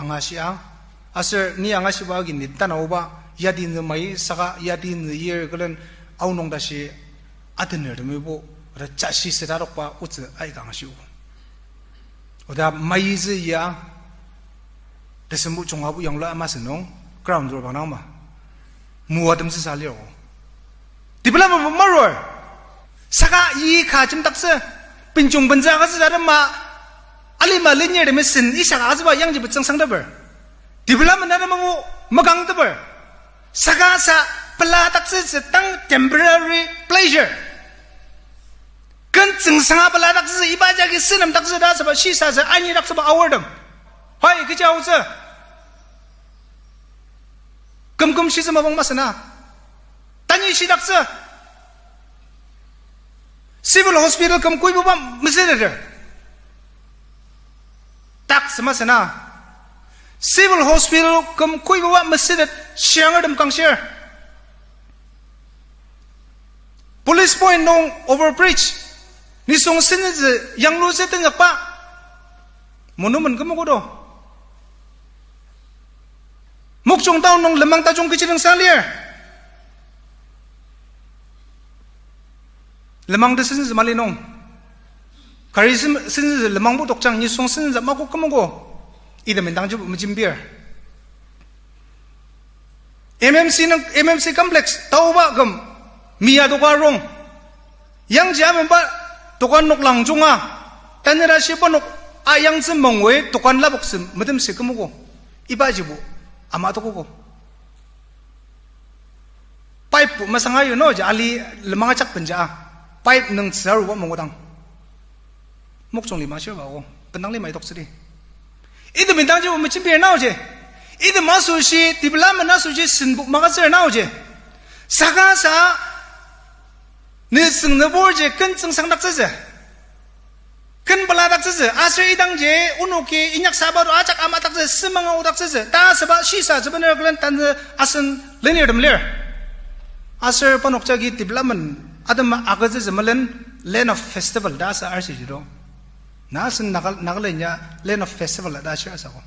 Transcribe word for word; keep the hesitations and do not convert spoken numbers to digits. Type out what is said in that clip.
Angashia, aser ni angashiba agi ni tanaoba, yati nü mai saka yati nü yir külen aonung tashi atener temibo, oda jashi süda adokba otsü aika angashio. Oda maizü ya, tesembo chungabo yanglu ama sünung, ground floor bang nangma. Mua temtsüsa liro. Development marur. Saka yi ka jemdaktsü, benjung benza agütsü ta ma, alima lenir temi sen ishaka agütsüba yangji betsüngsangteper. Development na mamu makangteper. Saka sa peladaktsü tsü tang temporary pleasure. Ken tsüngsanga peladaktsü, iba jagi senemdaktsü ta asüba shisatsü anidaktsüba aortem. Hai, kechi aotsü. Kümküm shitsü mapang masü na. Tanü shidaktsü. Civil hospital küm koibuba mesüteter. Tak sema sena. Civil hospital küm koibuba mesütet shirangertem kangshir. Police point nung overbridge. Nisung senütsü yanglutsü tenzükba. Monument kümogo do. Mokokchung town nung lenmang tajung kechi nung sa lir. Lenmang ta senütsü mali nung. Kari sen-, senütsü lenmangbo tokjang nisung senütsü makok kümogo. Item indangji mejembir. M M C nung, M M C complex, taoba küm, miya doka rong. Yangji amenba dokan nok langjunga, tanü ta shiba nok ayangtsü mangwe dokan lapoktsü metemsü kümogo. Ibajibo, ama tokogo. Pipe masanga yu no ji ali lenmang ajak benja. Pipe nung tsü aruba mangodang. Mokokchung lima shirba o, bendang lima itoktsüdi. Item indangjibo mejembir naoji. Item asoshi, development asoshi senbo magütsür naoji. Saka sa, nisung nüburji ken tsüngsangdaktsütsü. Ken peladaktsütsü. Aser idangji, onoki inyaksaba to ajak amadaktsü, semanga odaktsütsü. Ta asüba shisatsü bener külen tanü asen lenirtem lir. Aser parnok jagi development atema agütsütsü melen land of festival ta asa arshiji do. Na asen Naga-, Nagaland ya land of festival ta ashir asako.